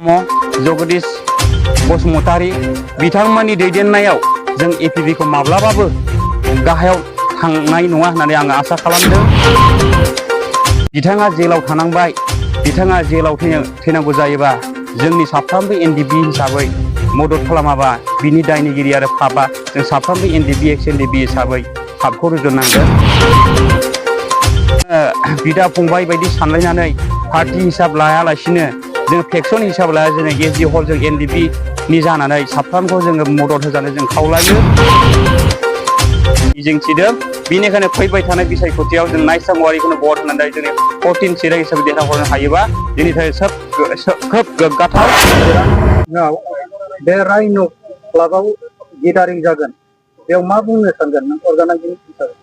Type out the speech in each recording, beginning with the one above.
जगदीश बसुमतारी बिथांमोननि दैदेननायाव जों एपिबि खौ माब्लाबाबो गाहायाव थांनाय नङा होननानै आं आसा खालामदों। बिथाङा जेलाव थानांबाय, बिथाङा जेलाव थैनांगौ जायोबा जोंनि साफ्रोमबो एनडिबि हिसाबै मदद खालामाबा बिनि दायनिगिरि आरो पापआ जों साफ्रोमबो एनडिबि एक्स एनडिबि हिसाबै पापखौ रुजुननांगोन। बिदा फंबाय बायदि सानलायनानै पार्टी हिसाब लायालासिनो जों फेक्सन हिसाब लाया जों एसडि हल जों एनडिबि नि जानानै साफ्रोमखौ जोङो मदद होजानो जों खावलायो मिजिंथिदों। बेनिखायनो फैबाय थानाय बिसायख'थियाव जों नायस्रां औवारिखौनो भट होनानै जोंनि 14 चिरां हिसाबै देरहाहरनो हायोबा जोंनि थाखाय खोब गोग्गाथाव। बे राइन' क्लाबाव गेदारिं जागोन, बेयाव मा बुंनो सानगोन नों अर्गानाइजिं हिसाबै?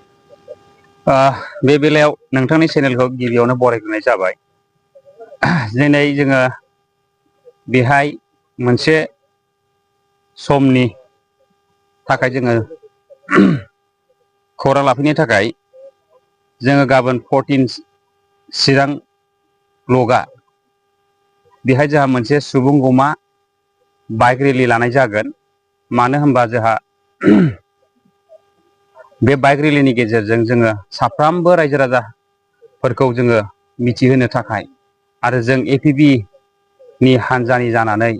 बे बेलायाव नोंथांनि चेनेलखौ गिबियावनो बरायग्रोनाय जाबाय। दिनै जोङो बेहाय मोनसे समनि थाखाय जोङो खौरां लाफैनो थाखाय जोङो गाबोन 14 चिरां ब्लकआ बेहाय जोंहा मोनसे सुबुं गमा बाइक रेलि लानाय जागोन। मानो होनबा जोंहा बे बाइक रेलिनि गेजेरजों जोङो साफ्रोमबो रायजो राजाफोरखौ जोङो मिथिहोनो थाखाय आरो जों एपिबि नि हानजानि जानानै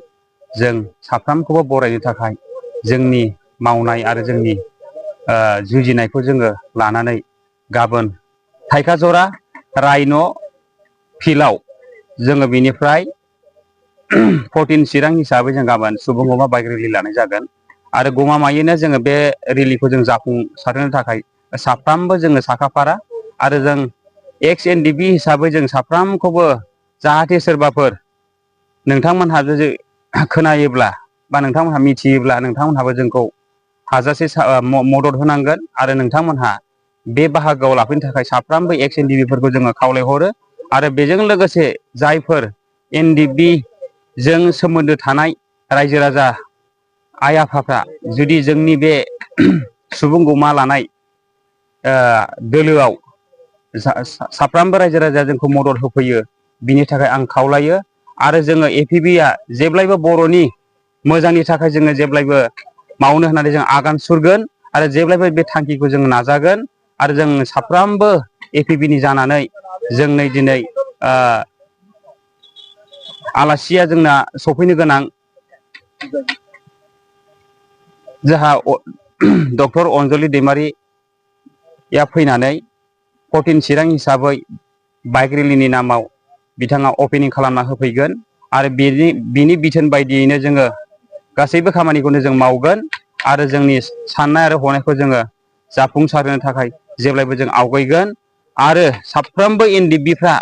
जों साफ्रोमखौबो बरायनो थाखाय जोंनि मावनाय आरो जोंनि जुजिनायखौ जोङो लानानै गाबोन थाइखाजरा राइन' फिल्डआव जोङो बेनिफ्राय 14 चिरां हिसाबै जों गाबोन सुबुं अमा बाइक रेलि लानाय जागोन। आरो गमामायैनो जोङो बे रेलिखौ जों जाफुंसारहोनो थाखाय साफ्रोमबो जोङो साखाफारा आरो जों एक्स एनडिबि हिसाबै जों साफ्रोमखौबो जाहाथे सोरबाफोर नोंथांमोनहा जुदि खोनायोब्ला बा नोंथांमोनहा मिथियोब्ला नोंथांमोनहाबो जोंखौ हाजासे मदद होनांगोन आरो नोंथांमोनहा बे बाहागोआव लाफैनो थाखाय साफ्रोमबो एक्स एनडिबिफोरखौ जोङो खावलायहरो। आरो बेजों लोगोसे जायफोर एनडिबि जों सोमोन्दो थानाय रायजो राजा आइ आफाफ्रा जुदि जोंनि बे सुबुं गमा लानाय दोलोआव साफ्रोमबो रायजो राजाया जोंखौ मदद होफैयो, बिनि थाखाय आं खावलायो। आरो जोङो एपिबिआ जेब्लायबो बर'नि मोजांनि थाखाय जोङो जेब्लायबो मावनो होननानै जों आगान सुरगोन आरो जेब्लायबो बे थांखिखौ जों नाजागोन। आरो जों साफ्रोमबो एपिबिनि जानानै जों नै दिनै आलासिया जोंना सफैनो गोनां जोंहा डक्टर अनजलि दैमारिया फैनानै 14 चिरां हिसाबै बाइक रेलिनि नामाव बिथाङा अपेनिं खालामना होफैगोन आरो बिनि बिथोन बायदियैनो जोङो गासैबो खामानिखौनो जों मावगोन आरो जोंनि साननाय आरो हनायखौ जोङो जाफुंसारनो थाखाय जेब्लायबो जों आवगायगोन। आरो साफ्रोमबो एनडिबिफ्रा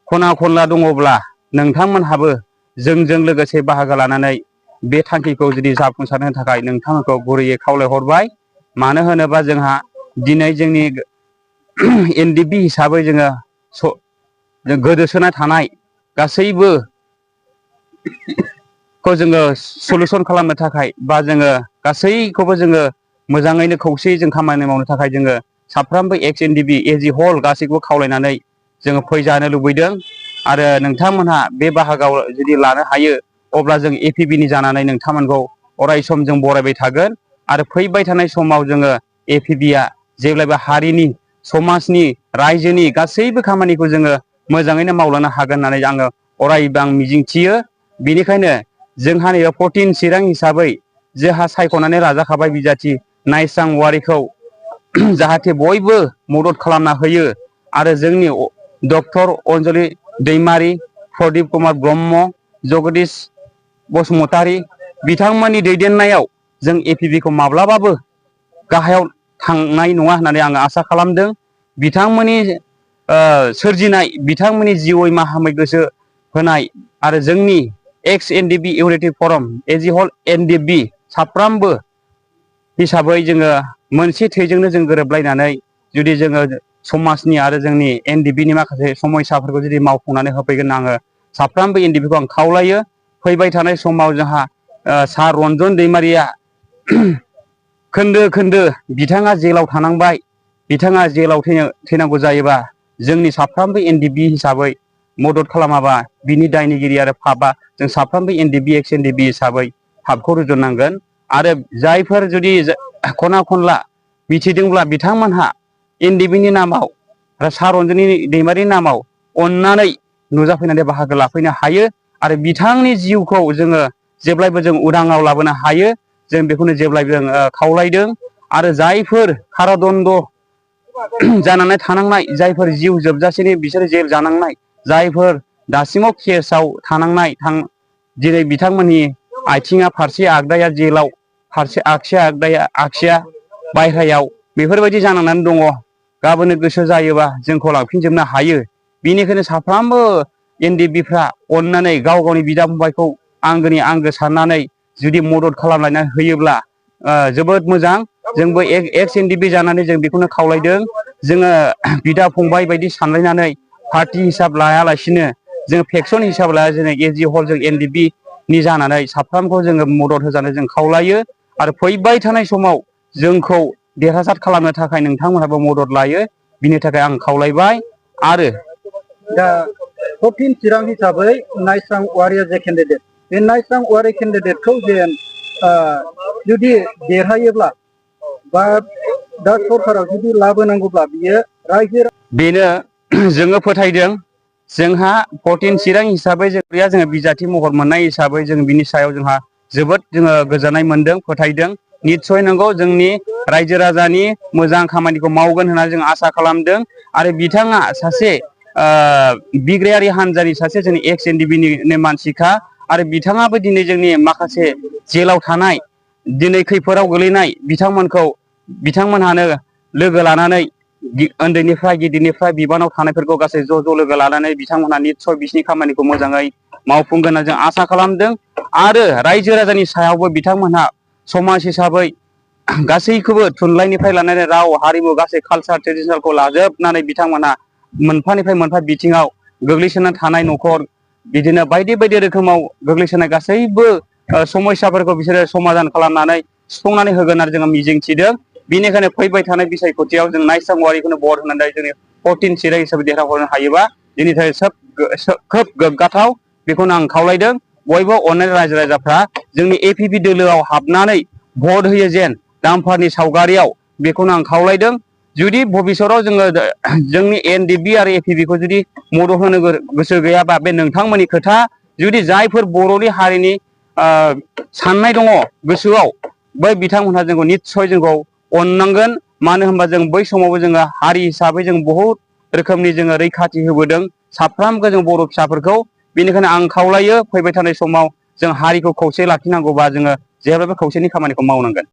खना खनला दङब्ला नोंथांमोनहाबो जोंजों लोगोसे बाहागो लानानै बे थांखिखौ जुदि जाफुंसारनो थाखाय नोंथांमोनखौ गुरैयै खावलायहरबाय। मानो होनोबा जोंहा दिनै जोंनि एनडिबि हिसाबै जोङो गोदोसोना थानाय गासैबो खौ जोङो सलुसन खालामनो थाखाय बा जोङो गासैखौबो जोङो मोजाङैनो खौसेयै जों खामानि मावनो थाखाय जोङो साफ्रोमबो एक्स एनडिबि एज ए हल गासैखौबो खावलायनानै जोङो फैजानो लुबैदों। आरो नोंथांमोनहा बे बाहागोआव जुदि लानो हायो अब्ला जों एपिबिनि जानानै नोंथांमोनखौ अराय सम जों बरायबाय थागोन। आरो फैबाय थानाय समाव जोङो एपिबिआ जेब्लायबो हारिनि समाजनि रायजोनि गासैबो खामानिखौ जोङो मोजाङैनो मावलांनो हागोन होननानै आङो अरायबो आं मिजिंथियो। बेनिखायनो जोंहा नैबे 14 चिरां हिसाबै जोंहा सायख'नानै लाजाखाबाय बिजाथि नायस्रां औवारिखौ जाहाथे बयबो मदद खालामना होयो। आरो जोंनि डक्टर अनजलि दैमारि, प्रदिप कुमार ब्रह्म, जगदीश बसुमतारी बिथांमोननि दैदेननायाव जों एपिबिखौ माब्लाबाबो गाहायाव थांनाय नङा होननानै आङो आसा खालामदों। बिथांमोननि सोरजिनाय बिथांमोननि जिउयै माहामै गोसो होनाय आरो जोंनि एक्स एनडिबि इउनाइटेड फराम एज ए हल एनडिबि साफ्रोमबो हिसाबै जोङो मोनसे थैजोंनो जों गोरोबलायनानै जुदि जोङो समाजनि आरो जोंनि एनडिबिनि माखासे समयसाफोरखौ जुदि मावफुंनानै होफैगोन आङो साफ्रोमबो एनडिबिखौ आं खावलायो। फैबाय थानाय समाव जोंहा सार रन्जन दैमारिया खोन्दो खोन्दो बिथाङा जेलाव थानांबाय, बिथाङा जेलाव थैनांगौ जायोबा जोंनि साफ्रोमबो एनडिबि हिसाबै मदद खालामाबा बिनि दायनिगिरि आरो पापआ जों साफ्रोमबो एनडिबि एक्स एनडिबि हिसाबै पापखौ रुजुननांगोन। आरो जायफोर जुदि खना खनला मिथिदोंब्ला बिथांमोनहा एनडिबिनि नामाव सारअन्जलि दैमारिनि नामाव अननानै नुजाफैनानै बाहागो लाफैनो हायो आरो बिथांनि जिउखौ जोङो जेब्लायबो जों उदाङाव लाबोनो हायो। जों बेखौनो जेब्लायबो जों खावलायदों। आरो जायफोर कारादन्द जानानै थानांनाय, जायफोर जिउ जोबजासेनि बिसोरो जेल जानांनाय, जायफोर दासिमाव केसाव थानांनाय दिनै बिथांमोननि आथिङा फारसे आगदाया जेलाव, फारसे आगसिया बायह्रायाव बेफोरबायदि जानांनानै दङ। गाबोनो गोसो जायोबा जोंखौ लांफिनजोबनो हायो। बेनिखायनो साफ्रोमबो एनडिबिफ्रा अननानै गाव गावनि बिदा फंबायखौ आंगोनि आंगो साननानै जुदि मदद खालामलायनानै होयोब्ला जोबोद मोजां। जोंबो एक्स एनडिबि जानानै जों बेखौनो खावलायदों। जोङो बिदा फंबाय बायदि सानलायनानै पार्टि हिसाब लायालासिनो जों फेक्सन हिसाब लाया जोङो एजि हल जों एनडिबि नि जानानै साफ्रोमखौ जोङो मदद होजानो जों खावलायो। आरो फैबाय थानाय समाव जोंखौ देरहासार खालामनो थाखाय नोंथांमोनहाबो मदद लायो, बिनि थाखाय आं खावलायबाय। आरो दा 14 चिरां हिसाबै नायस्रां औवारिया जे केन्डिडेट, बे नायस्रां औवारि केन्डिडेटखौ जेन जुदि देरहायोब्ला बा दा सरकाराव जुदि लाबोनांगौब्ला बियो रायजो बेनो जोङो फोथायदों। जोंहा 14 चिरां हिसाबै जोङो बिजाथि महर मोननाय हिसाबै जों बिनि सायाव जोंहा जोबोद जोङो गोजोननाय मोनदों, फोथायदों। निस्सय नंगौ, जोंनि रायजो राजानि मोजां खामानिखौ मावगोन होननानै जों आसा खालामदों। आरो बिथाङा सासे बिग्रायारि हान्जानि सासे जोंनि एक्स एनडिबिनि मानसिखा। आरो बिथाङाबो दिनै जोंनि माखासे जेलाव थानाय, दिनै खैफोदाव गोलैनाय बिथांमोनहानो लोगो लानानै उन्दैनिफ्राय गिदिरनिफ्राय बिबानाव थानायफोरखौ गासै ज' लोगो लानानै बिथांमोनहा निस्सय बिसिनि खामानिखौ मोजाङै मावफुंगोन होनना जों आसा खालामदों। आरो रायजो राजानि सायावबो बिथांमोनहा समाज हिसाबै गासैखौबो थुनलाइनिफ्राय लानानै राव हारिमु गासै कालसार ट्रेडिसनेलखौ लाजोबनानै बिथांमोनहा मोनफानिफ्राय मोनफा बिथिङाव गोग्लैसोनानै थानाय न'खर, बिदिनो बायदि बायदि रोखोमाव गोग्लैसोनाय गासैबो समस्याफोरखौ बिसोरो समाधान खालामनानै सुफुंनानै होगोन होननानै जोङो मिजिंथिदों। बेनिखायनो फैबाय थानाय बिसायख'थियाव जों नायस्रां औवारिखौनो भट होनानै जोंनि 14 चिरां हिसाबै देरहाहरनो हायोबा जोंनि थाखाय खोब गोग्गाथाव। बेखौनो आं खावलायदों। बयबो अननाय रायजो राजाफ्रा जोंनि एपिपि दोलोआव हाबनानै भट होयो जेन दामफारनि सावगारियाव, बेखौनो आं खावलायदों। जुदि भबिसतआव जोङो जोंनि एनडिबि आरो एपिपिखौ जुदि मदद होनो गोसो गैयाबा बे नोंथांमोननि खोथा। जुदि जायफोर बर'नि हारिनि साननाय दङ गोसोआव, बै बिथांमोनहा जोंखौ निस्सय जोंखौ अननांगोन। मानो होनबा जों बै समावबो जोङो हारि हिसाबै जों बहुद रोखोमनि जोङो रैखाथि होबोदों साफ्रोमबो जों बर' फिसाफोरखौ। बेनिखायनो आं खावलायो फैबाय थानाय समाव जों हारिखौ खौसे लाखिनांगौबा जोङो जेब्लाबो खौसेनि खामानिखौ मावनांगोन।